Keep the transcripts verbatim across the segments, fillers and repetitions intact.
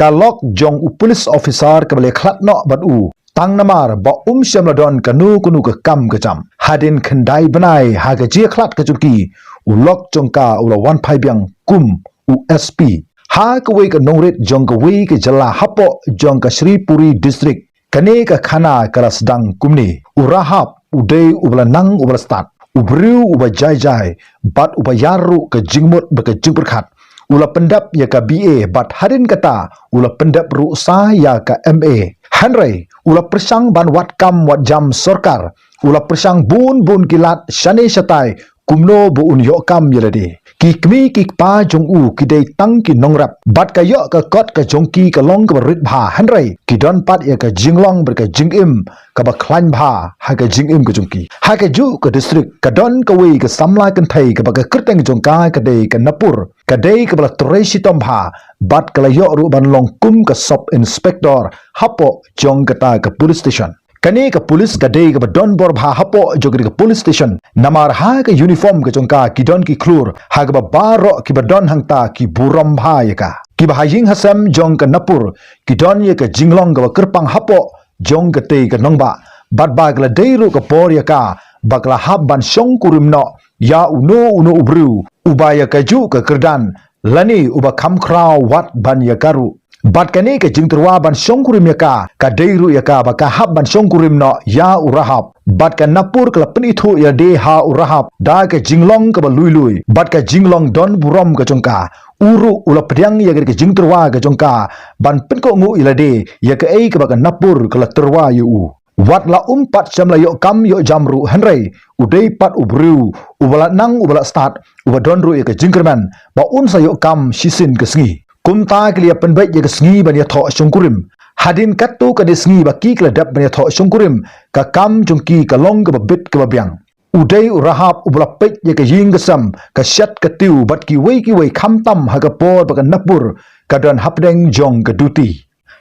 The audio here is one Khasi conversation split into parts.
Ka lok jong u police officer kaba la khlad noh bad u, tang namar ba um shym la don kano kano ka kam ka jam. Hadien khyndai bnai ha ka jingkhlad ka jong ki, u lok jong ka u la wan phai biang kum u S P ha kawei ka nongrit jong kawei ka jylla hapoh jong ka Shripuri District. Kane ka khana ka la sdang kumne: U Rahab u dei uba la nang uba la stad, u briew uba jai jai bad uba ïar ruh ka jingmut bad ka jingpyrkhat. U la pyndep ïa ka B A bad hadien kata u la pyndep ruh sa ïa ka M A. Hynrei u la pyrshang ban wad kam wad jam sorkar. U la pyrshang bun bun ki lad shane shatai kumno ba un ïoh kam ïa lade. Ki kmie ki kpa jong u ki dei tang ki nongrep bad ka ïoh ka kot ka jong ki ka long kaba rit bha, hynrei ki don pat ïa ka jinglong bad ka jingim kaba khlaiñ bha ha ka jingim ka jong ki. Ha kajuh ka district ka don kawei ka samla kynthei kaba ka kyrteng jong ka ka dei ka Napur. Ka dei kaba la trei shitom bha bad ka la ïoh ruh ban long kum ka sub inspector hapoh jong kata ka police station. Kane ka police ka dei kaba don bor bha hapoh jong kane ka police station. Namar ha ka uniform ka jong ka ki don ki khlur ha kaba baroh kiba don hangta ki burom bha ïa ka. Kiba ha ïing ha sem jong ka Napur ki don ïa ka jinglong kaba kyrpang hapoh jong katei ka nongbah. Bad ba ka la dei ruh ka por ïa ka ba ka la hap ban shongkurim noh ïa uno uno u briew uba ïa kajuh ka kyrdan lane uba kham khraw wat ban ïa ka ruh. Bad kane ka jingtyrwa ban shongkurim ïa ka ka dei ruh ïa ka ba ka hap ban shongkurim noh ïa u Rahab. Bad ka Napur ka la pynithuh ïa lade ha u Rahab da ka jinglong kaba lui lui bad ka jinglong don burom ka jong ka. U ruh u la pdiang ïa ka jingtyrwa ka jong ka ban pynkohnguh ïa lade ïa kaei kaba ka Napur ka la tyrwa ïa u. Wat la um pat shym la ïoh kam ïoh jam ruh, hynrei u dei pat u briew uba la nang uba la stad, uba don ruh ïa ka jingkyrmen ba un sa ïoh kam shisien ka sngi. Kumta ki la ïa pynbeit ïa ka sngi ban ïathoh shongkurim. Hadien katto katne sngi ba ki ki la dep ban ïathoh shongkurim, ka kam jong ki ka long kaba bit kaba biang. U dei u Rahab uba la peit ïa ka ïing ka sem, ka shet ka tiew bad kiwei kiwei, khamtam ha ka por ba ka Napur ka don hapdeng jong ka duty.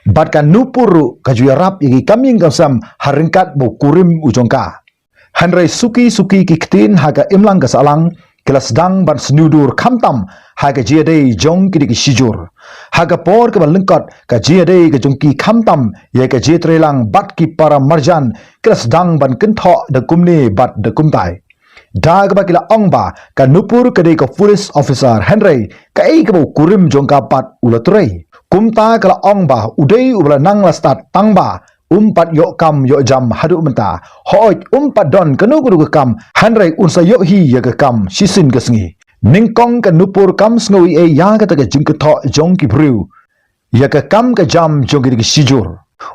Bad ka Nupur ruh ka ju ïarap ïa ki kam ïing kam sem ha ryngkat ba u kurim u jong ka. Hynrei suki suki ki ktien ha ka imlang ka sahlang ki la sdang ban sniewdur, khamtam ha ka jingïadei jong kine ki shijur. Ha ka por kaba lyngkot ka jingïadei ka jong ki, khamtam ïa ka jingïatreilang bad ki para marjan, ki la sdang ban kynthoh da kumne bad da kumtai. Da kaba ki la ong ba ka Nupur ka dei ka police officer, hynrei kaei kaba u kurim jong ka pat u la trei. Kumta ka la ong ba u dei uba la nang la stad tang ba um pat ïoh kam ïoh jam haduh mynta. Hooid, um pat don kano kano ka kam, hynrei un sa ïoh hi ïa ka kam shisien ka sngi. Nyngkong ka Nupur kam sngew ei ei ïa kata ka jingkynthoh jong ki briew ïa ka kam ka jam jong kine ki shijur.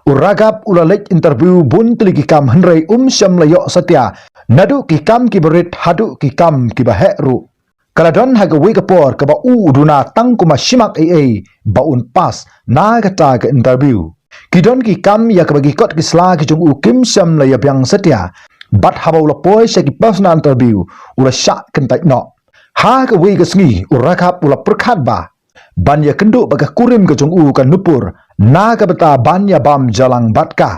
U Raghav u la leit interview bun tylli ki kam, hynrei um shym la ïoh satia, naduh ki kam kiba rit haduh ki kam kiba heh ruh. Ka la don ha kawei ka por kaba u u duna tang kum ba shimak ei ei ba un pass na kata ka interview. Ki don ki kam ïa kaba ki kot ki sla ki jong u kim shym la ïa biang satia. Bad haba u la poi sha ki personal interview, u la shah kyntait noh. Ha kawei ka sngi u Raghav u la pyrkhat ba ban ïakynduh bad ka kurim ka jong u ka Nupur na ka bynta ban ïa bam jingïalang bad ka.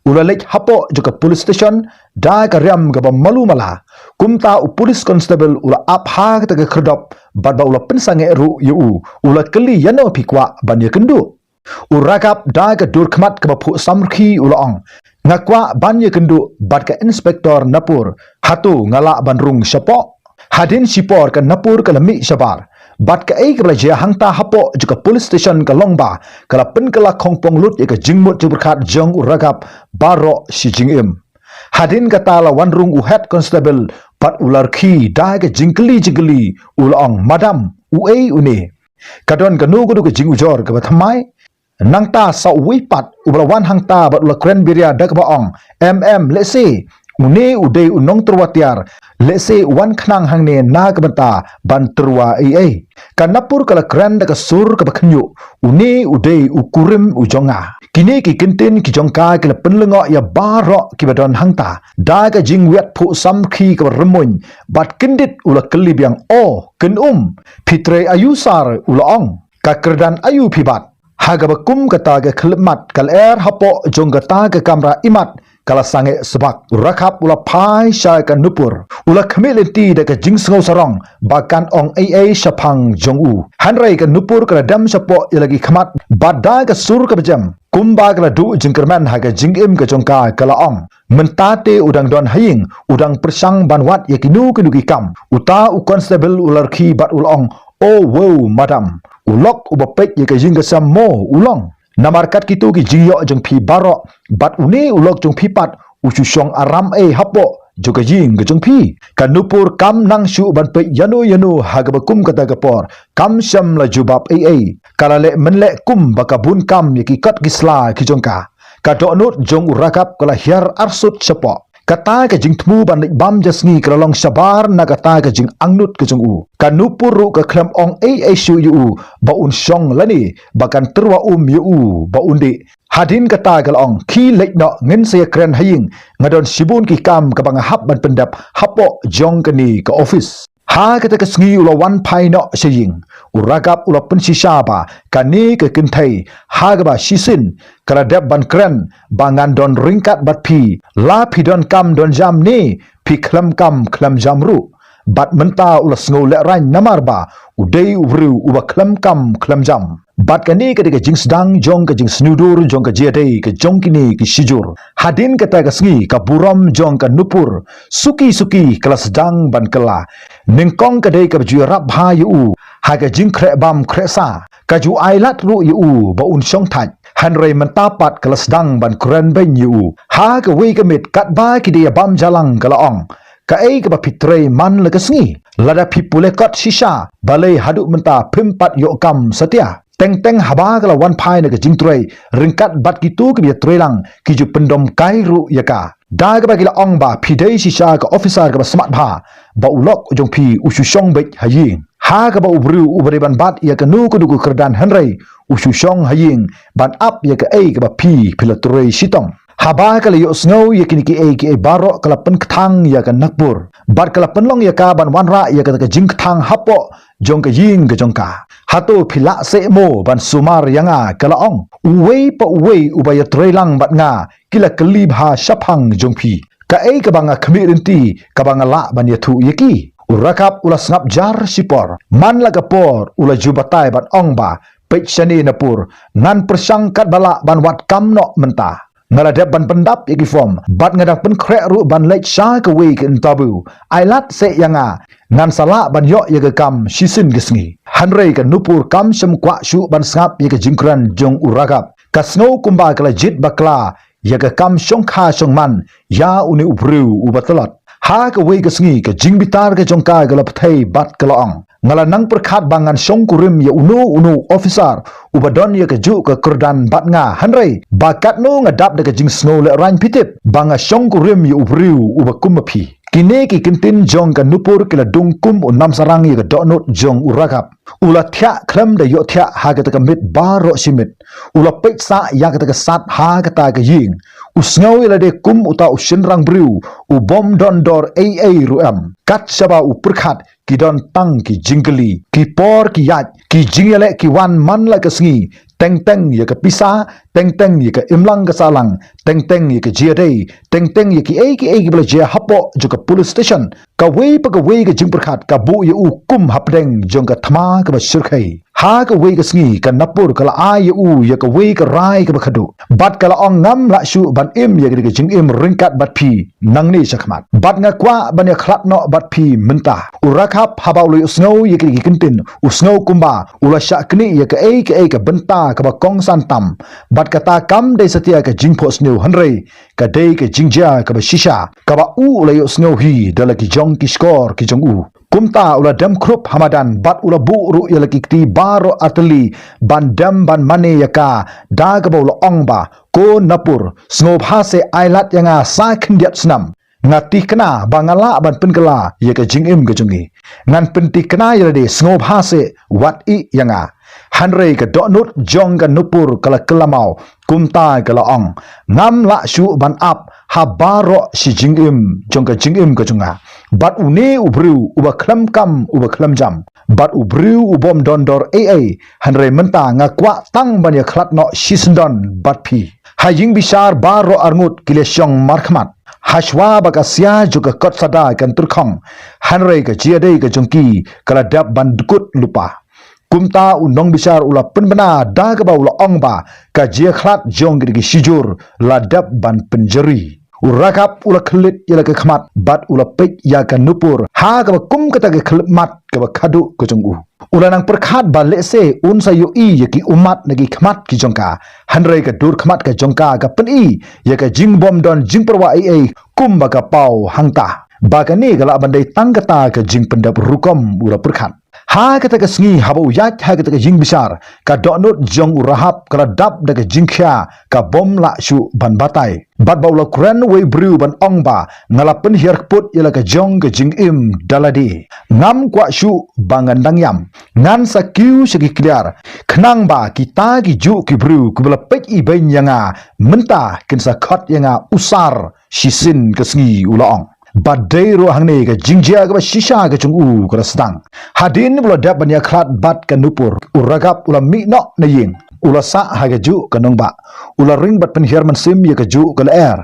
U la leit hapoh jong ka police station da ka riam kaba malu mala. Kumta u police constable u la ap ha kata ka khyrdop bad ba u la pynsangeh ruh ïa u, u la kylli ïano phi kwah ban ïakynduh. U Raghav da ka dur khmat kaba phuh samrkhie u la ong, nga kwah ban ïakynduh bad ka Inspector Napur. Hato nga lah ban rung shapoh? Hadien shipor ka Napur ka la mih shabar. Bad kaei kaba la jia hangta hapoh jong ka police station ka long ba ka la pynkylla khongpong lut ïa ka jingmut jingpyrkhat jong u Raghav baroh shi jingim. Hadien kata la wan rung u head constable bad u la rkhie da ka jingkylli jingkylli, u la ong, madam, uei une? Ka don kano kano ka jingujor kaba thymmai? Nangta sa uwei pat uba la wan hangta bad u la kren biria da kaba ong, em em, lehse une u dei u nongtyrwa tiar, lehse u wan khnang hangne na ka bynta ban tyrwa ei ei. Ka Napur ka la kren da ka sur kaba khynñiuh, une u dei u kurim u jong nga. Kine ki kyntien ki jong ka ki la pynlyngngoh ïa baroh kiba don hangta da ka jingwiat phuh samrkhie kaba rymmuiñ. Bad kyndit u la kylli biang, o, kynum, phi trei aïu sir? U la ong, ka kyrdan aïu phi bat? Ha kaba kum kata ka khyllipmat ka lyer hapoh jong kata ka kamra imat ka la sangeh sbak. U Raghab u la phai sha ka Nupur, u la khmih lynti da ka jingsngew sarong ba kan ong ei ei shaphang jong u. Hynrei ka Nupur ka la dem shapoh ïa la ki khmat bad da ka sur kaba jem, kumba ka la duh jingkyrmen ha ka jingim ka jong ka, ka la ong, mynta te u dang don ha ïing, u dang pyrshang ban wad ïa kino kino ki kam. Uta u constable u la rkhie bad u la ong, "O wow, madam, u lok uba peit ïa ka ïing ka sem mo u long? Namar kat kito ki jingïoh jong phi baroh bad une u lok jong phi pat u shu shong aram ei hapoh jong ka ïing ka jong phi?" Ka Nupur kam nang shuh ban peit ïano ïano ha kaba kum kata ka por, kam shym la jubab ei ei. Ka la leh mynleh kum ba ka bun kam ïa ki kot ki sla ki jong ka. Ka dohnud jong u Raghab ka la hiar arsut shapoh. Kata ka jingthmu ban leit bam ja sngi ka la long shabar na kata ka jingangnud ka jong u. Ka Nupur ruh ka khlem ong ei ei shuh ïa u ba un shong lane ba kan tyrwa um ïa u ba un dih. Hadien kata ka la ong, "Khie leit noh, ngin sa ïakren ha ïing, nga don shibun ki kam kaba nga hap ban pyndep hapoh jong kane ka office." Ha kata ka sngi u la wan phai noh sha ïing. U Raghab u la pynshisha ba kane ka kynthei ha kaba shisien ka la dep ban kren ba ngan don ryngkat bad phi, la phi don kam don jam ne phi khlem kam khlem jam ruh. Bad mynta u la sngew lehraiñ namar ba u dei u briew uba khlem kam khlem jam. Bad kane ka dei ka jingsdang jong ka jingsngew dur jong ka jia dei ka jong kine ki shijur. Hadien kata ka sngi ka burom jong ka Nupur suki suki ka la sdang ban kylla. Nyngkong ka dei kaba ju ïarap bha ïa u ha ka jingkhreh bam khreh sa, ka ju ailad ruh ïa u ba un shong thait. Hynrei mynta pat ka la sdang ban kren beiñ ïa u. Ha kawei ka miet katba ki dei ïa bam jalang ka la ong, "Kaei kaba phi trei man la ka sngi? Lada phi pule kot shisha, balei haduh mynta phim pat ïoh kam satia?" Teng teng haba ka la wan phai na ka jingtrei ryngkat bad kito kiba ïatrei lang, ki ju pyndom kai ruh ïa ka. Da kaba ki la ong ba phi dei shisha ka officer kaba smat bha, ba u lok jong phi u shu shong beit ha ïing. Ha kaba u briew uba dei ban bat ïa kano kano ka kyrdan hynrei u shu shong ha ïing ban ap ïa kaei kaba phi phi la trei shitom. Haba ka la ïohsngew ïa kine kiei kiei baroh ka la pynkthang ïa ka Nupur. Bad ka la pynlong ïa ka ban wanrah ïa kata ka jingkthang hapoh jong ka ïing ka jong ka. "Hato phi lah seh mo ban sumar ïa nga?" ka la ong. "Uwei pa uwei uba ïatrei lang bad nga ki la kylli bha shaphang jong phi. Kaei kaba nga khmih lynti kaba nga lah ban ïathuh ïa ki?" U Raghab u la sngap jar shipor. Man la ka por u la ju batai ban ong ba, "Peit shane Nupur, ngan pyrshang katba lah ban wad kam noh mynta. Nga la dep ban pyndap ïa ki form bad nga dang pynkhreh ruh ban leit sha kawei ka interview. Ailad seh ïa nga, ngan sa lah ban ïoh ïa ka kam shisien ka sngi." Hynrei ka Nupur kam shym kwah shuh ban sngap ïa ka jingkren jong u Raghab. Ka sngew kumba ka la jied bakla ïa ka kam shongkha shongman ïa une u briew uba tlot. Ha kawei ka sngi ka jingbitar ka jong ka ka la pyrthei bad ka la ong, "Nga la nang pyrkhat ba ngan shongkurim ïa uno uno officer uba don ïa kajuh ka kyrdan bad nga, hynrei ba katno nga dap da ka jingsngew lehraiñ, phi tip, ba nga shongkurim ïa u briew uba kum ma phi." Kine ki kyntien jong ka Nupur ki la dung kum u namsarang ïa ka dohnud jong u Raghab. U la thiah khlem da ïohthiah ha kata ka miet baroh shi miet. U la peit sah ïa kata ka sat ha kata ka ïing. U sngew ïa lade kum uta u shynrang briew u bym don dor ei ei ruh em. Kat shaba u pyrkhat ki don tang ki jingkylli, ki por ki ïaid, ki jingïaleh ki wan man la ka sngi, teng teng ïa ka pisa, teng teng ïa ka imlang ka sahlang, teng teng ïa ka jia dei, teng teng ïa kiei kiei kiba la jia hapoh jong ka police station. Kawei pa kawei ka jingpyrkhat ka buh ïa u kum hapdeng jong ka thma kaba shyrkhei. Ha kawei ka sngi ka Nupur ka la ai ïa u ïa kawei ka rai kaba khadduh. Bad ka la ong, "Ngam lah shuh ban im ïa ka jingim ryngkat bad phi nangne shakhmat. Bad nga kwah ban ïakhlad noh bad phi mynta." U Raghab haba u la ïohsngew ïa ki kyntien, u sngew kumba u la shah knieh ïa kaei kaei ka bynta kaba kongsan tam. Bad kata kam dei satia ka jingphohsniew hynrei ka dei ka jingjia kaba shisha kaba u la ïohsngew hi da la ki jong ki shkor ki jong u. Kumta u la dem khrup ha madan bad u la buh ruh ïa la ki kti baroh artylli ban dem ban mane ïa ka, da kaba u la ong ba, "Ko Nupur, sngewbha seh ailad ïa nga sa khyndiat snam. Nga tikna ba nga lah ban pynkylla ïa ka jingim ka jong ngi. Ngan pyntikna ïa lade, sngewbha seh wad ïa nga." Hynrei ka dohnud jong ka Nupur ka la kylla maw, kumta ka la ong, "Ngam lah shuh ban ap ha baroh shi jingim jong ka jingim ka jong nga bad une u briew uba khlem kam uba khlem jam." Bad u briew u bym don dor ei ei, hynrei mynta nga kwah tang ban ïa khlad noh shisyndon bad phi. Ha ïing bishar baroh arngut ki la shong markhmat. Hashwa ba ka sia jong ka kot sada kan tyrkhong, hynrei ka jia dei ka jong ki ka la dep ban dkut lypa. Kumta u nongbishar u la pynbna da kaba u la ong ba ka jia khlad jong ki da ki shijur la dep ban pynjari. U Raghab u la khyllit ïa la ka khmat bad u la peit ïa ka Nupur ha kaba kum kata ka khyllipmat kaba khadduh ka jong u. U la nang pyrkhat ba lehse un sa ïohi ïa ki ummat na ki khmat ki jong ka. Hynrei ka dur khmat ka jong ka ka pyni ïa ka jingbym don jingpyrwa ei ei kumba ka paw hangta. Ba kane ka lah ban dei tang kata ka jingpyndep rukom, u la pyrkhat. Ha kata ka sngi haba u ïaid ha kata ka ïing bishar, ka dohnud jong u Raghab ka la dap da ka jingkhia ka bym lah shuh ban batai. Bad ba u la kren wei briew ban ong ba nga la pynhiar kput ïa la ka jong ka jingim da lade. Ngam kwah shuh ba ngan dang ïam. Ngan sa kiew sha ki kliar. Khnang ba kita ki juh ki briew kiba la peit ibeiñ ïa nga mynta kin sa khot ïa nga u sar shisien ka sngi, u la ong. Bad dei ruh hangne ka jingjia kaba shisha ka jong u ka la sdang. Hadien ba u la dep ban ïa khlad bad ka Nupur, u Raghab u la mih noh na ïing. U la sah ha ka juh ka nongbah. U la ring bad pynhiar mynsiem ïa ka juh ka lyer.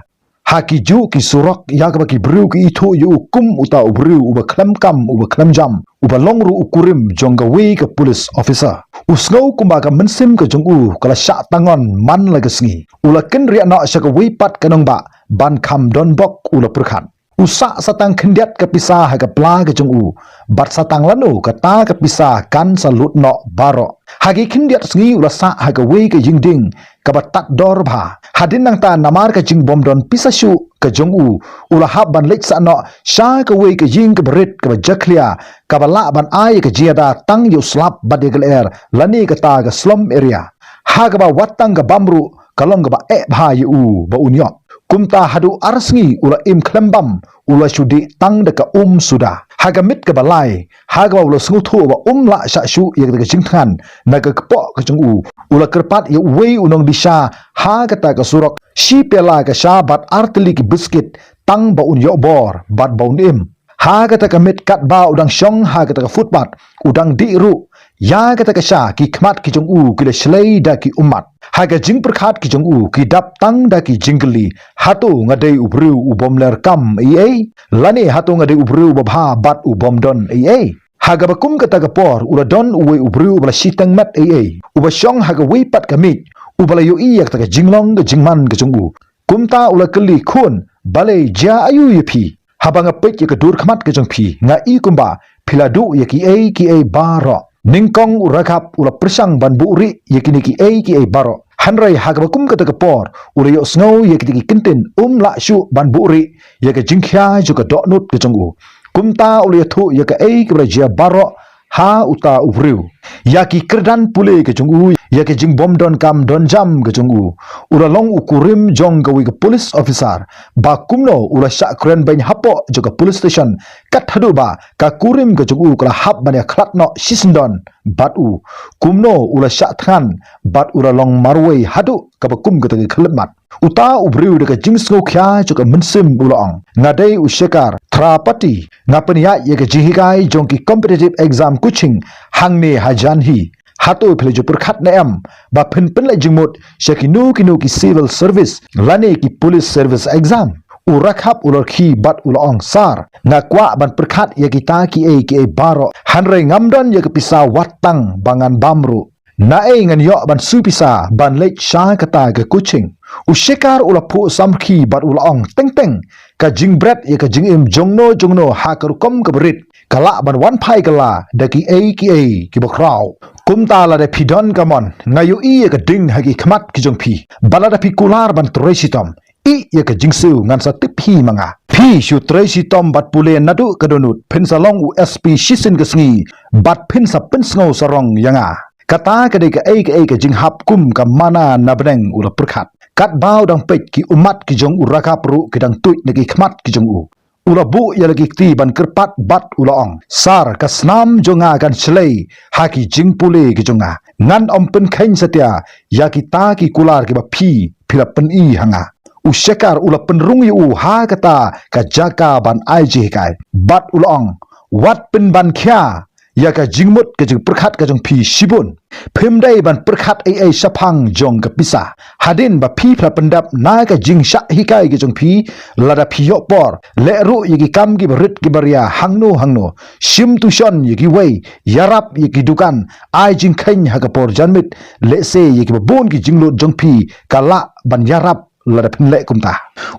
Ha ki juh ki surok ïa kaba ki briew ki ithuh ïa u kum uta u briew uba khlem kam uba khlem jam, uba long ruh u kurim jong kawei ka police officer. U sngew kumba ka mynsiem ka jong u ka la shah tangon man la ka sngi. U la kynriah noh sha kawei pat ka nongbah ban kham donbok, u la pyrkhat. U sah sa tang khyndiat ka pisa ha ka pla ka jong u. Bad sa tang lano kata ka pisa kan sa lut noh baroh. Ha ki khyndiat sngi u la sah ha kawei ka ïing dieng kaba tad dor bha. Hadien nangta namar ka jingbym don pisa shuh ka jong u, u la hap ban leit sah noh sha kawei ka ïing kaba rit kaba jakhlia, kaba lah ban ai ka jingïada tang ïa u slap bad ïa ka lyer lane kata ka slum area. Ha kaba wat tang ka bam ruh ka long kaba eh bha ïa u ba un ïoh. Kumta haduh ar sngi u la im khlem bam, u la shu dih tang da ka um suda. Ha ka miet kaba lai, ha kaba u la sngewthuh ba um lah shah shuh ïa ka jingthngan na ka kpoh ka jong u, u la kyrpad ïa uwei u nongdisha ha kata ka surok shi pyala ka sha bad ar tylli ki biskit tang ba un ïoh bor bad ba un im. Ha kata ka miet katba u dang shong ha kata ka footpath, u dang dih ruh ïa kata ka sha, ki khmat ki jong u ki la shlei da ki ummat. Ha ka jingpyrkhat ki jong u ki dap tang da ki jingkylli, hato nga dei u briew u bym ler kam ei ei? Lane hato nga dei u briew uba bha bad u bym don ei ei? Ha kaba kum kata ka por u la don uwei u briew uba la shiteng met ei ei, uba shong ha kawei pat ka miej, uba la ïohi ïa kata ka jinglong ka jingman ka jong u. Kumta u la kylli, khun, balei, jia aïu ïa phi? Haba nga peit ïa ka dur khmat ka jong phi, nga i kumba phi la duh ïa kiei kiei baroh. Nyngkong u Raghab u la pyrshang ban buhrieh ïa kine kiei kiei baroh. Hynrei ha kaba kum kata ka por u la ïohsngew ïa kita ki kyntien, um lah shuh ban buhrieh ïa ka jingkhia jong ka dohnud ka jong u. Kumta u la ïathuh ïa kaei kaba la jia baroh ha uta u briew, ïa ki kyrdan pule ka jong u, ïa ka jingbym don kam don jam ka jong u. U la long u kurim jong kawei ka police officer, ba kumno u la shah kren beiñ hapoh jong ka police station, kat haduh ba ka kurim ka jong u ka la hap ban ïa khlad noh shisyndon bad u. Kumno u la shah thngan bad u la long marwei haduh kaba kum kata ka khyllipmat. Uta u briew da ka jingsngewkhia jong ka mynsiem u la ong, nga dei u Shekhar Tripathi, nga pynïaid ïa ka jinghikai jong ki competitive exam coaching hangne hajan hi. Hato phi la ju pyrkhat ne em ba phin pynleit jingmut sha kino kino ki civil service lane ki police service exam? U Raghab u la rkhie bad u la ong, sir, nga kwah ban pyrkhat ïa kita kiei kiei baroh, hynrei ngam don ïa ka pisa wat tang ba ngan bam ruh. Naei ngan ïoh ban siew pisa ban leit sha kata ka coaching? U Shekhar u la phuh samrkhie bad u la ong, teng teng, ka jingbret ïa ka jingim jongno jongno ha ka rukom kaba rit ka lah ban wan phai kylla da kiei kiei kiba khraw. Kumta lada phi don ka mon, nga ïohi ïa ka ding ha ki khmat ki jong phi. Bad lada phi kular ban trei shitom, ïeh ïa ka jingsiew, ngan sa tip hi ma nga. Phi shu trei shitom bad pule naduh ka dohnud, phin sa long u S P shisien ka sngi bad phin sa pynsngew sarong ïa nga. Kata ka dei kaei kaei ka jinghap kum ka manna na bneng, u la pyrkhat. Katba u dang peit, ki ummat ki jong u Raghab ruh ki dang tuid na ki khmat ki jong u. U la buh ïa la ki kti ban kyrpad bad u la ong, sir, ka snam jong nga kan shlei ha ki jingpule ki jong nga. Ngan ym pynkheiñ satia ïa kita ki kular kiba phi, phi la pyni ha nga. U Shekhar u la pynrung ïa u ha kata ka jaka ban ai jinghikai bad u la ong, wat pynban khia, ïa ka jingmut ka jingpyrkhat ka jong phi shibun. Phim dei ban pyrkhat ei ei shaphang jong ka pisa. Hadien ba phi phi la pyndap na ka jingshah hikai ka jong phi, lada phi ïoh por, leh ruh ïa ki kam kiba rit kiba ria hangno hangno. Shim tuition ïa kiwei, ïarap ïa ki dukan, ai jingkheiñ ha ka por janmiet, lehse ïa kiba bun ki jinglut jong phi ka lah ban ïarap lada phin leh kumta.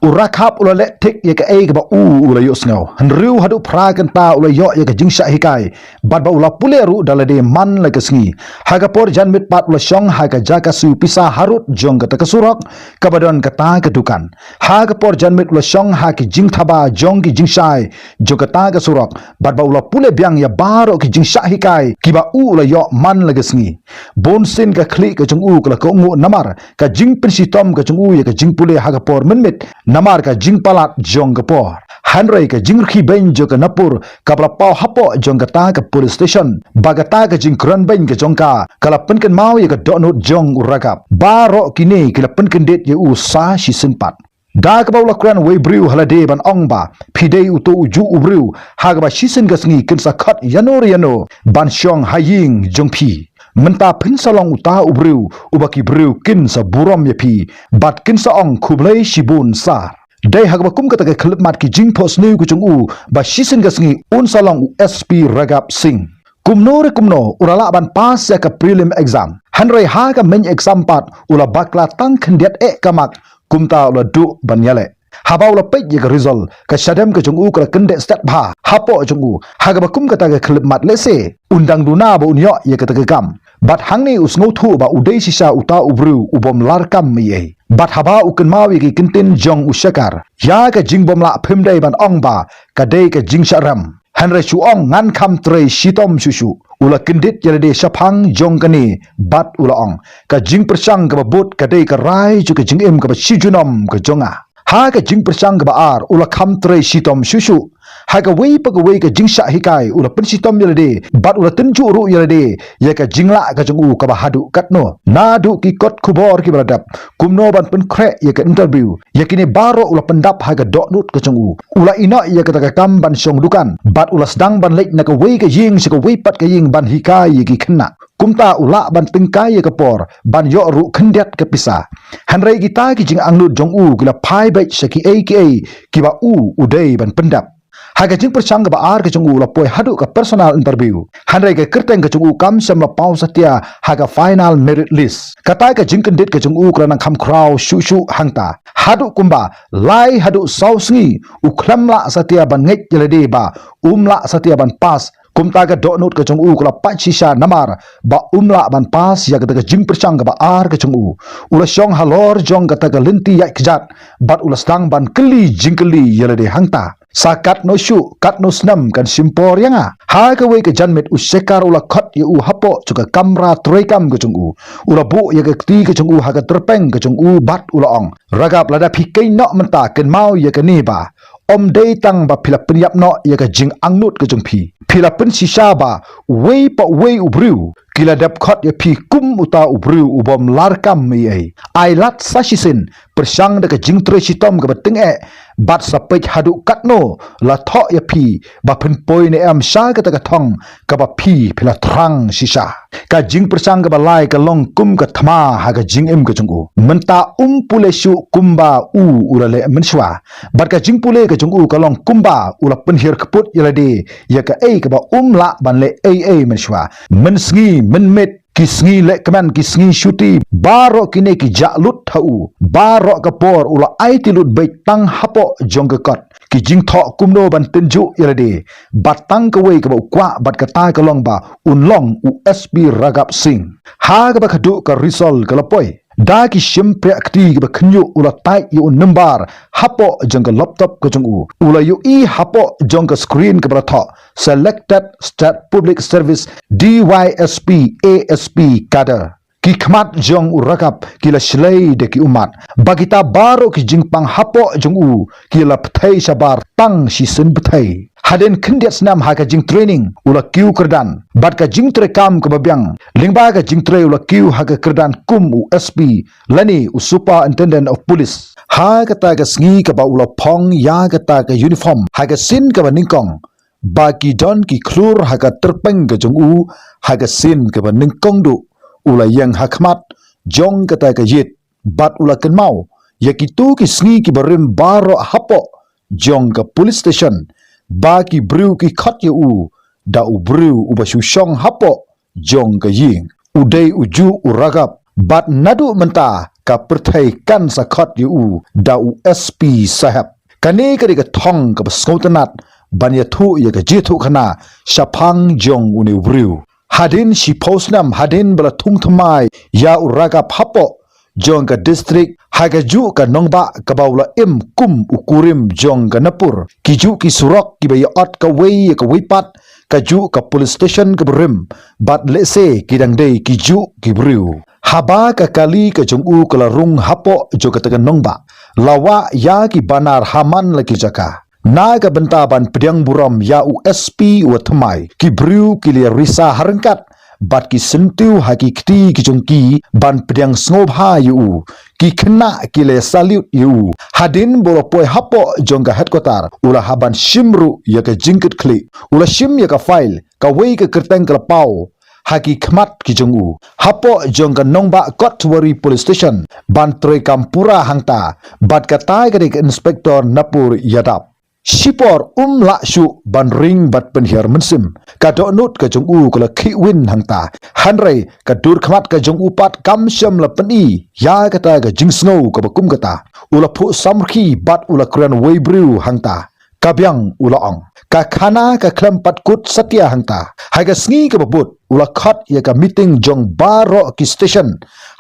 U Raghab u la leh thik ïa kaei kaba u u la ïohsngew. Hynriew haduh phra kynta u la ïoh ïa ka jingshah hikai, bad ba u la pule ruh da lade man la ka sngi. Ha ka por janmiet pat u la shong ha ka jaka siew pisa harud jong kata ka surok kaba don kata ka dukan. Ha ka por janmiet u la shong ha ki jingthaba jong ki jingshai jong kata ka surok, bad ba u la pule biang ïa baroh ki jingshah hikai kiba u u la ïoh man la ka sngi. Bunsien ka khlieh ka jong u ka la kohnguh namar ka jingpynshitom ka jong u ïa ka jingpule ha ka por mynmiet namar ka jingpalat jong ka por. Hynrei ka jingrkhie beiñ jong ka Nagpur kaba la paw hapoh jong kata ka police station, ba kata ka jingkren beiñ ka jong ka ka la pynkynmaw ïa ka dohnud jong u Raghab. Baroh kine ki la pynkyndit ïa u sa shisien pat. Da kaba u la kren wei briew ha lade ban ong ba phi dei uto u juh u briew ha kaba shisien ka sngi kin sa khot ïano re ïano ban shong ha ïing jong phi. Mynta phin sa long uta u briew uba ki briew kin sa burom ïa phi bad kin sa ong khublei shibun sir. Dei ha kaba kum kata ka khyllipmat ki jingphohsniew ka jong u ba shisien ka sngi un sa long u S P Raghab Singh. Kumno re kumno u la lah ban pass ïa ka prelim exam. Hynrei ha ka main exam pat u la bakla tang khyndiat eh ka mark, kumta u la duh ban ïaleh. Haba u la peit ïa ka result, ka shadem ka jong u ka la kyndit stet bha hapoh jong u. Ha kaba kum kata ka khyllipmat lehse un dang duna ba un ïoh ïa kata ka kam. Bad hangne u sngewthuh ba u dei shisha uta u briew u bym lah kam ei ei. Bad haba u kynmaw ïa ki kyntien jong u Shekhar, ïa ka jingbymlah phim dei ban ong ba ka dei ka jingshah rem. Hynrei shu ong ngan kham trei shitom shuh shuh. U la kyndit ïa lade shaphang jong kane bad u la ong, ka jingpyrshang kaba bud ka dei ka rai jong ka jingim kaba shi junom ka jong nga. Ha ka jingpyrshang kaba ar u la kham trei shitom shuh shuh. Ha kawei pa kawei ka jingshah hikai u la pynshitom ïa lade bad u la tynjuh ruh ïa lade ïa ka jinglah ka jong u kaba haduh katno. Naduh ki kot khubor kiba la dep, kumno ban pynkhreh ïa ka interview, ïa kine baroh u la pyndap ha ka dohnud ka jong u. U la ïehnoh ïa kata ka kam ban shong dukan bad u la sdang ban leit na kawei ka ïing sha kawei pat ka ïing ban hikai ïa ki khynnah. Kumta u lah ban tyngkai ïa ka por ban ïoh ruh khyndiat ka pisa. Hynrei kita ki jingangnud jong u ki la phai beit sha kiei kiei kiba u u dei ban pyndap. Ha ka jingpyrshang kaba ar ka jong u la poi haduh ka personal interview. Hynrei ka kyrteng ka jong u kam shym la paw satia ha ka final merit list. Kata ka jingkyndit ka jong u ka la nang kham khraw shuh shuh hangta. Haduh kumba lai haduh saw sngi u khlem lah satia ban ngeit ïa lade ba um lah satia ban pass. Kumta ka dohnud ka jong u ka la pait shisha namar ba um lah ban pass ïa kata ka jingpyrshang kaba ar ka jong u. U la shong halor jong kata ka lynti ïaid kjat bad u la sdang ban kylli jingkylli ïa lade hangta. Sa katno shuh, katno snem kan shim por ïa nga? Ha kawei ka janmiet u Shekhar u la khot ïa u hapoh jong ka kamra treikam ka jong u. U la buh ïa ka kti ka jong u ha ka tyrpeng ka jong u bad u la ong, Raghab, lada phi kynnoh mynta kynmaw ïa kane ba ym dei tang ba phi la pynïap noh ïa ka jingangnud ka jong phi. Phi la pynshisha ba uwei pa uwei u briew ki la dep khot ïa phi kum uta u briew u bym lah kam ei ei. Ai lad sa shisien, pyrshang da ka jingtrei shitom kaba tyngeh bad sa peit haduh katno la thoh ïa phi ba phin poi ne em sha kata ka thong kaba phi phi la thrang shisha. Ka jingpyrshang kaba lai ka long kum ka thma ha ka jingim ka jong u. Mynta um pule shuh kumba u u la leh mynshuwa. Bad ka jingpule ka jong u ka long kumba u la pynhiar kput ïa lade ïa kaei kaba um lah ban leh ei ei mynshuwa. Mynsngi mynmiet, ki sngi leh kmen, ki sngi shuti, baroh kine ki jah lut ha u. Baroh ka por u la aiti lut beit tang hapoh jong ka kot. Ki jingthoh kumno ban tynjuh ïa lade. Bad tang kawei kaba u kwah bad kata ka long ba un long u S P Raghab Singh. Ha kaba khadduh ka result ka la poi. Da ki shympriah kti kiba khynñiuh u la tait ïa u number hapoh jong ka laptop ka jong u. U la ïohi hapoh jong ka screen kaba la thoh, Selected State Public Service, D Y S P, A S P cadre. Ki khmat jong u Raghab ki la shlei da ki ummat. Ba kita baroh ki jingpang hapoh jong u ki la pyrthei shabar tang shisien pyrthei. Hadien khyndiat snem ha ka jingtraining u la kiew kyrdan bad ka jingtrei kam kaba biang. Lyngba ka jingtrei u la kiew ha ka kyrdan kum u S P lane u Superintendent of Police. Ha kata ka sngi kaba u la phong ïa kata ka uniform ha ka sien kaba nyngkong, ba ki don ki khlur ha ka tyrpeng ka jong u, ha ka sien kaba nyngkong duh u la ïeng ha khmat jong kata ka ïit, bad u la kynmaw ïa kito ki sngi kiba rim baroh hapoh jong ka police station, ba ki briew ki khot ïa u da u briew uba shu shong hapoh jong ka ïing. U dei u juh u Raghav, bad naduh mynta ka pyrthei kan sa khot ïa u da u S P saheb. Kane ka dei ka thong kaba sngewtynnat ban ïathuh ïa ka jingïathuhkhana shaphang jong une u briew. Hadien shiphew snem hadien ba la thung thymmai ïa u Raghav hapoh jong ka district, ha kajuh ka nongbah kaba u la im kum u kurim jong ka Nagpur, kijuh ki surok kiba ïa ot kawei ïa kawei pat, kajuh ka police station kaba rim, bad lehse ki dang dei kijuh ki briew. Haba ka kali ka jong u ka la rung hapoh jong kata ka nongbah, la wah ïa ki banar ha man la ki jaka. Na ka bynta ban pdiang burom ïa u S P uba thymmai, ki briew ki la risa ha ryngkat, bad ki syntiew ha ki kti ki jong ki ban pdiang sngewbha ïa u. Ki khynnah ki la salute ïa u. Hadien ba u la poi hapoh jong ka headquarter, u la hap ban shim ruh ïa ka jingkitkhlieh. U la shim ïa ka file, kawei ka kyrteng ka la paw ha ki khmat ki jong u. Hapoh jong ka nongbah Kotwari Police Station, ban treikam pura hangta, bad kata ka dei ka Inspector Nupur Yadav. Shipor um lah shuh ban ring bad pynhiar mynsiem. Ka dohnud ka jong u ka la khih win hangta. Hynrei ka dur khmat ka jong u pat kam shym la pyni ïa kata ka jingsngew kaba kum kata. U la phuh samrkhie bad u la kren wei briew hangta. Ka biang, u la ong. Ka khana ka khlem pat kut satia hangta. Ha ka sngi kaba bud, u la khot ïa ka meeting jong baroh ki station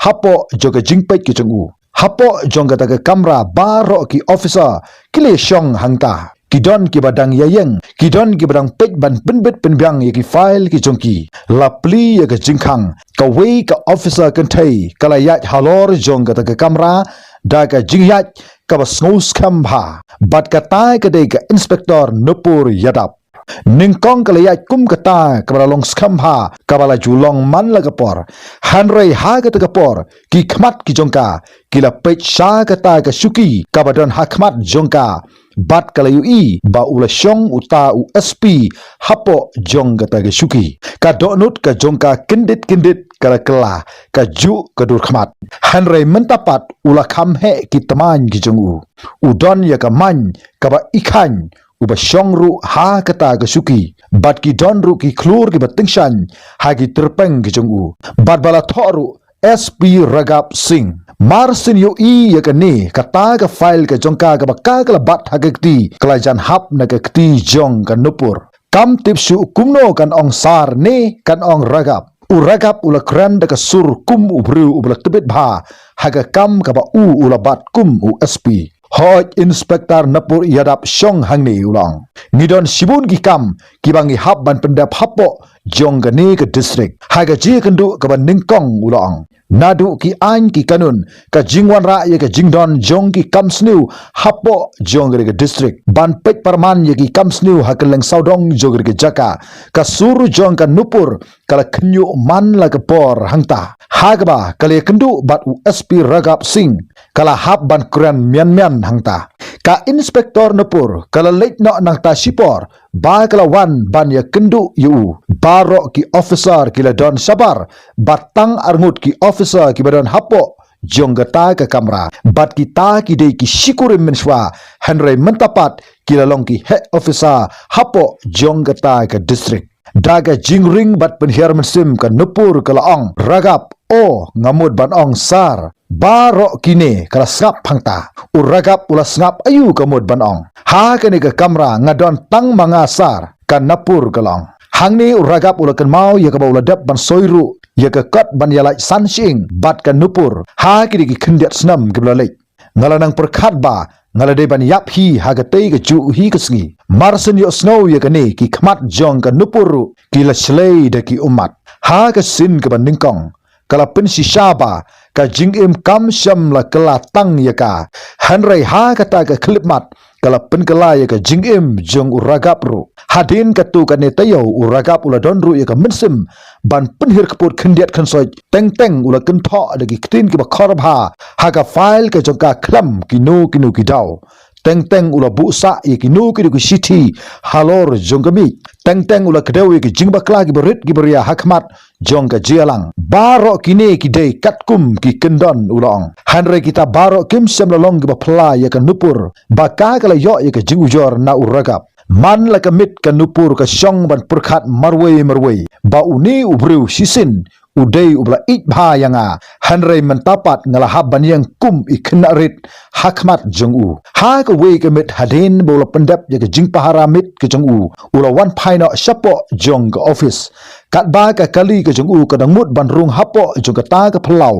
hapoh jong ka jingpeit ka jong u. Hapoh jong kata ka kamra baroh ki officer ki la shong hangta. Ki don kiba dang ïaïeng, ki don kiba dang peit ban pynbit pynbiang ïa ki file ki jong ki. La plie ïa ka jingkhang, kawei ka officer kynthei ka la ïaid halor jong kata ka kamra da ka jingïaid kaba sngewskhem bha. Bad kata ka dei ka Inspector Nupur Yadav. Nyngkong ka la ïaid kum kata kaba la long skhem bha, kaba la ju long man la ka por. Hynrei ha kata ka por, ki khmat ki jong ka ki la peit sha kata ka shuki kaba don ha khmat jong ka, bad ka la ïohi ba u la shong uta u S P hapoh jong kata ka shuki. Ka dohnud ka jong ka kyndit kyndit ka la kylla, kajuh ka dur khmat. Hynrei mynta pat u la kham heh ki tmaiñ ki jong u. U don ïa ka maiñ kaba i khaiñ, uba shong ruh ha kata ka shuki. Bad ki don ruh ki khlur kiba tyngshaiñ ha ki tyrpeng ki jong u. Bad ba la thoh ruh S P Raghav Singh. Mar syn ïohi ïa kane, kata ka file ka jong ka kaba ka la bat ha ka kti, ka la jan hap na ka kti jong ka Nupur. Kam tip shuh kumno kan ong sar ne kan ong Raghav. U Raghav u la kren da ka sur kum u briew uba la tbit bha ha ka kam kaba u u la bat kum u S P. Hooid, Inspector Nupur Yadav, shong hangne, u la ong. Ngi don shibun ki kam kiba ngi hap ban pyndep hapoh jong kane ka district. Ha ka jingïakynduh kaba nyngkong, u la ong. Naduh ki aiñ ki kanun, ka jingwanrah ïa ka jingdon jong ki kam sniew hapoh jong kane ka district. Ban peit pyrman ïa ki kam sniew ha kylleng sawdong jong kane ka jaka. Ka sur jong ka Nupur ka la khynñiuh man la ka por hangta. Ha kaba ka la ïakynduh bad u S P Raghav Singh, ka la hap ban kren mian mian hangta. Ka Inspector Nupur ka la leit noh nangta shipor, ba ka la wan ban ïakynduh ïa u. Baroh ki officer ki la don shabar, bad tang arngut ki officer kiba don hapoh jong kata ka kamra. Bad kita ki dei ki shikurim mynshuwa, hynrei mynta pat ki la long ki heh officer hapoh jong kata ka district. Da ka jingring bad pynhiar mynsiem ka Nupur ka la ong, Raghav, o, nga mut ban ong sar. Baroh kine ka la sngap hangta. U Raghav u la sngap aïu ka mut ban ong. Ha kane ka kamra nga don tang ma nga sar, ka Nupur ka la ong. Hangne u Raghav u la kynmaw ïa kaba u la dep ban soi ruh ïa ka kot ban ïalait san shyieng bad ka Nupur. Ha kine ki khyndiat snem kiba la leit. Nga la nang pyrkhat ba nga la dei ban ïap hi ha katei kajuh hi ka sngi. Mar syn ïohsngew ïa kane, ki khmat jong ka Nupur ruh ki la shlei da ki ummat. Ha ka sien kaba nyngkong, ka la pynshisha ba ka jingim kam shym la kylla tang ïa ka. Hynrei ha kata ka khyllipmat, ka la pynkylla ïa ka jingim jong u Raghav ruh. Hadien katto katne taïew, u Raghav u la don ruh ïa ka mynsiem ban pynhiar kput khyndiat khynsoit. Teng teng u la kynthoh da ki ktien kiba khor bha ha ka file ka jong ka khlem kino kino ki daw. Teng teng u la buh sah ïa kino kino ki shithi halor jong ka miej. Teng teng u la kdew ïa ki jingbakla kiba rit kiba ria ha khmat jong ka jingïalang. Baroh kine ki dei katkum ki kyndon, u la ong. Hynrei kita baroh kim shym la long kiba phylla ïa ka Nupur ba ka ka la ïoh ïa ka jingujor na u Ragap. Man la ka miet ka Nupur ka shong ban pyrkhat marwei marwei ba une u briew shisien u dei uba la ïeit bha ïa nga. Hynrei mynta pat nga la hap ban ïeng kum i khynnah rit ha khmat jong u. Ha kawei ka miet hadien ba u la pyndep ïa ka jingpahara miet ka jong u, u la wan phai noh shapoh jong ka office. Katba ka kali ka jong u ka dang mut ban rung hapoh jong kata ka phyllaw,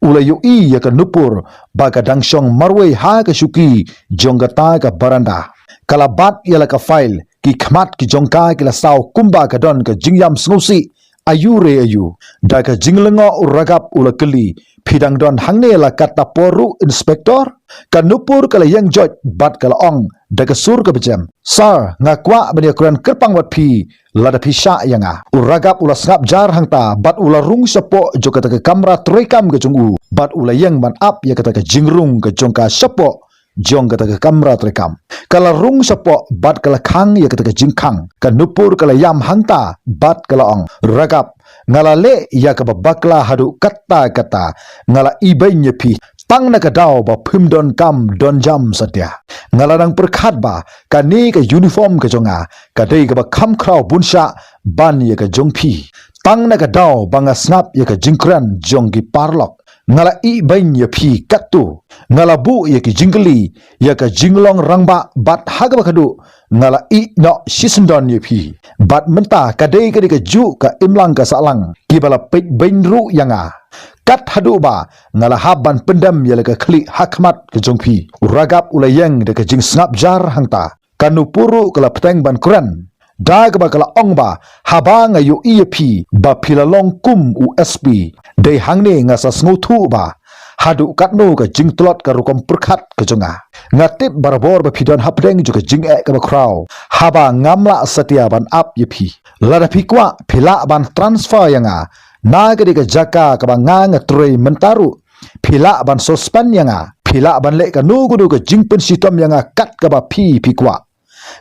u la ïohi ïa ka Nupur ba ka dang shong marwei ha ka shuki jong kata ka baranda. Ka la bat ïa la ka file, ki khmat ki jong ka ki la saw kumba ka don ka jingïam sngewsih. Aïu re aïu? Da ka jinglyngngoh u Ragap u la kylli, phi dang don hangne la katta por ruh, Inspector? Ka Nupur ka la ïeng joit bad ka la ong da ka sur kaba jem, Sir, nga kwah ban ïakren kyrpang bad phi lada phi shah ïa nga. U Ragap u la sngap jar hangta bad u la rung shapoh jong kata ka kamra treikam ka jong u bad u la ïeng ban ap ïa kata ka jingrung ka jong ka shapoh jong kata ka kamra treikam. Ka la rung shapoh bad ka la khang ïa kata ka jingkhang. Ka Nupur ka la ïam hangta bad ka la ong, Ragap, nga la leh ïa kaba bakla haduh katta katta. Nga la ibeiñ ïa phi tang na ka daw ba phim don kam don jam satia. Nga la nang pyrkhat ba kane ka uniform ka jong nga ka dei kaba kham khraw bun shah ban ïa ka jong phi. Tang na ka daw ba nga sngap ïa ka jingkren jong ki paralok, nga la ibeiñ ïa phi katto. Nga la buh ïa ki jingkylli ïa ka jinglong rangbah bad ha kaba khatduh nga la ïehnoh shisyndon ïa phi. Bad mynta ka dei ka dei kajuh ka imlang ka sahlang kiba la peit beiñ ruh ïa nga. Kat haduh ba nga la hap ban pyndem ïa la ka khlieh ha khmat ka jong phi. U Ragap u la ïeng da ka jingsngap jar hangta. Ka Nupur ruh ka la pteng ban kren da kaba ka la ong ba, haba nga ïohi ïa phi ba phi la long kum u S P, dei hangne nga sa sngewthuh ba haduh katno ka jingtlot ka rukom pyrkhat ka jong nga. Nga tip barabor ba phi don hapdeng jong ka jingeh kaba khraw haba ngam lah satia ban ap ïa phi. Lada phi kwah phi lah ban transfer ïa nga na ka dei ka jaka kaba nga nga trei mynta ruh. Phi lah ban suspend ïa nga. Phi lah ban leh kano kano ka jingpynshitom ïa nga kat kaba phi phi kwah.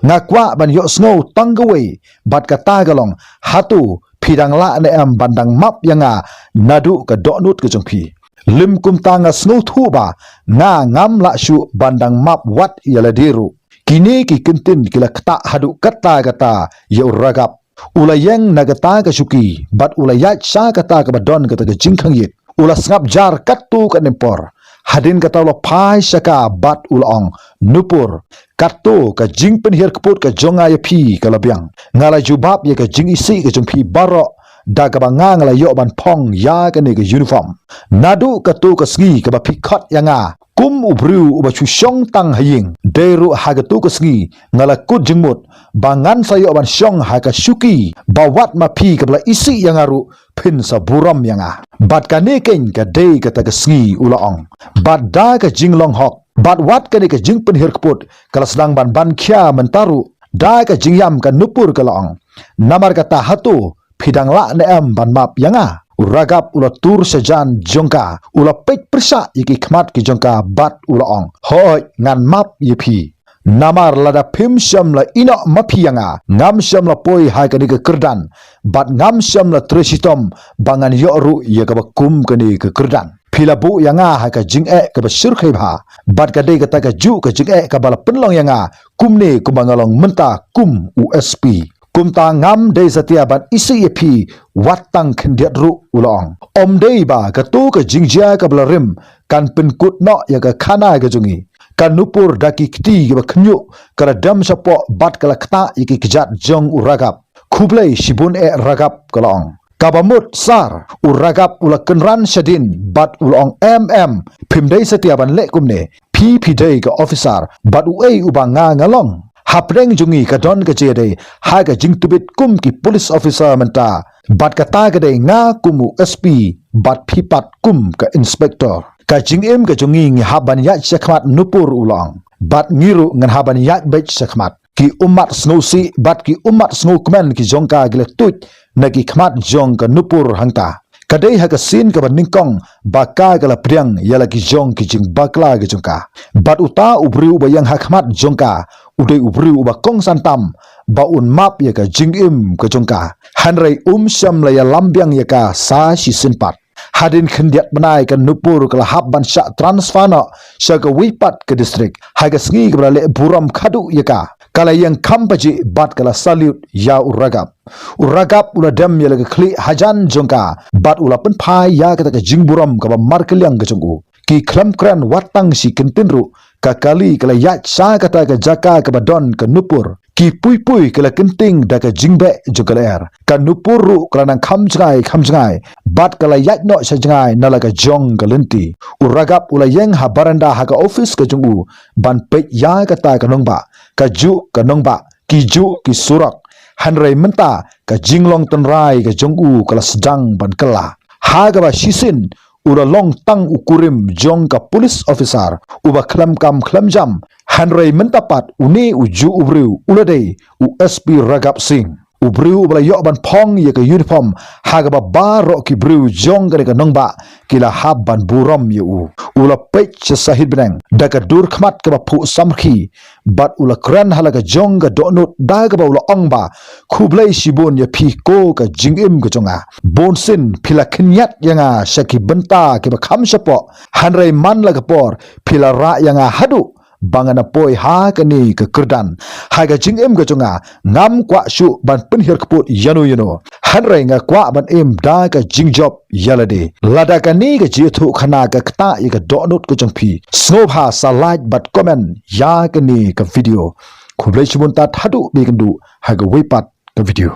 Nga kwah ban ïohsngew tang kawei bad kata ka long, hato phi dang lah ne em ban dang map ïa nga naduh ka dohnud ka jong phi? Lym kumta nga sngewthuh ba nga ngam lah shuh ban dang map wat ïa lade ruh. Kine ki kyntien ki la ktah haduh katta katta ïa u Ragap. U la ïeng na kata ka shuki bad u la ïaid sha kata kaba don kata ka jingkhang ïit. U la sngap jar katto katne por. Hadien kata u la phai sha ka bad u la ong, Nupur, katto ka jingpynhiar kput ka jong nga ïa phi ka la biang. Nga la jubab ïa ka jingisih ka jong phi baroh da kaba nga nga la ïoh ban phong ïa kane ka uniform. Naduh katto ka sngi kaba phi khot ïa nga kum u briew uba shu shong tang ha ïing, dei ruh ha katto ka sngi nga la kut jingmut ba ngan sa ïoh ban shong ha ka shuki ba wat ma phi kaba la isih ïa nga ruh phin sa burom ïa nga. Bad kane keiñ ka dei kata ka sngi, u la ong. Bad da ka jinglong hok bad wat kane ka jingpynhiar kput ka la sdang ban ban khia mynta ruh. Da ka jingïam ka Nupur ka la ong, namar kata hato phi dang lah ne em ban map ïa nga? U Ragap u la tur sha jan jong ka, u la peit pyrshah ïa ki khmat ki jong ka bad u la ong, hooid, ngan map ïa phi. Namar lada phim shym la ïehnoh ma phi ïa nga, ngam shym la poi ha kane ka kyrdan bad ngam shym la trei shitom ba ngan ïoh ruh ïa kaba kum kane ka kyrdan. Phi la buh ïa nga ha ka jingeh kaba shyrkhei bha bad ka dei kata kajuh ka jingeh kaba la pynlong ïa nga kumne kumba nga long mynta kum u S P. Kumta ngam dei satia ban isih ïa phi wat tang khyndiat ruh, u la ong. Ym dei ba kato ka jingjia kaba la rim kan pynkut noh ïa ka khana ka jong ngi. Ka Nupur da ki kti kiba khynñiuh ka la dem shapoh bad ka la ktah ïa ki kjat jong u Ragap. Khublei shibun eh Ragap, ka la ong. Kaba mut sir, u Ragap u la kynran shadien bad u la ong, em em, phim dei satia ban leh kumne. Phi phi dei ka officer bad uei uba nga nga long? Hapdeng jong ngi ka don ka jingïadei ha ka jingtbit kum ki police officer mynta. Bad kata ka dei nga kum u S P bad phi pat kum ka inspector. Ka jingim ka jong ngi ngi hap ban ïaid shakhmat, Nupur, u la ong. Bad ngi ruh ngan hap ban ïaid beit shakhmat. Ki ummat sngewsih bad ki ummat sngewkmen ki jong ka ki la tuid na ki khmat jong ka Nupur hangta. Ka dei ha ka sien kaba nyngkong ba ka ka la pdiang ïa la ki jong ki jingbakla ki jong ka. Bad uta u briew uba ïeng ha khmat jong ka u dei u briew uba kongsan tam ba un map ïa ka jingim ka jong ka. Hynrei um shym la ïalam biang ïa ka sa shisien pat. Hadien khyndiat bnai ka Nupur ka la hap ban shah transfer noh sha kawei pat ka district. Ha ka sngi kaba la leh burom khadduh ïa ka, ka la ïeng kham pajih bad ka la salute ïa u Ragap. U Ragap u la dem ïa la ka khlieh hajan jong ka bad u la pynphai ïa kata ka jingburom kaba markylliang ka jong u. Ki khlem kren wat tang shi kyntien ruh, ka kali ka la ïaid sha kata ka jaka kaba don ka Nupur. Ki pui pui ka la kynting da ka jingbeh jong ka lyer. Ka Nupur ruh ka la nang kham jngai kham jngai bad ka la ïaid noh sha jngai na la ka jong ka lynti. U Ragap u la ïeng ha baranda ha ka office ka jong u ban peit ïa kata ka nongbah, ka juh ka nongbah, ki juh ki surok. Hynrei mynta ka jinglong tynrai ka jong u ka la sdang ban kylla. Ha kaba shisien u la long tang u kurim jong ka police officer uba khlem kam khlem jam. Hynrei mynta pat une u juh u briew u la dei u S P Ragap Singh, u briew uba la ïoh ban phong ïa ka uniform ha kaba baroh ki briew jong kane ka nongbah ki la hap ban burom ïa u. U la peit sha sahit bneng da ka dur khmat kaba phuh samrkhie bad u la kren ha la ka jong ka dohnud da kaba u la ong ba, khublei shibun ïa phi ko ka jingim ka jong nga. Bunsien phi la khynñiat ïa nga sha ki bynta kiba kham shapoh, hynrei man la ka por phi la rah ïa nga haduh ba ngan poi ha kane ka kyrdan. Ha ka jingim ka jong nga ngam kwah shuh ban pynhiar kput ïano ïano, hynrei nga kwah ban im da ka jingjop ïa lade. Lada kane ka jingïathuhkhana ka ktah ïa ka dohnud ka jong phi, sngewbha sa like bad comment ïa kane ka video. Khublei shibun tad haduh ba ïakynduh ha kawei pat ka video.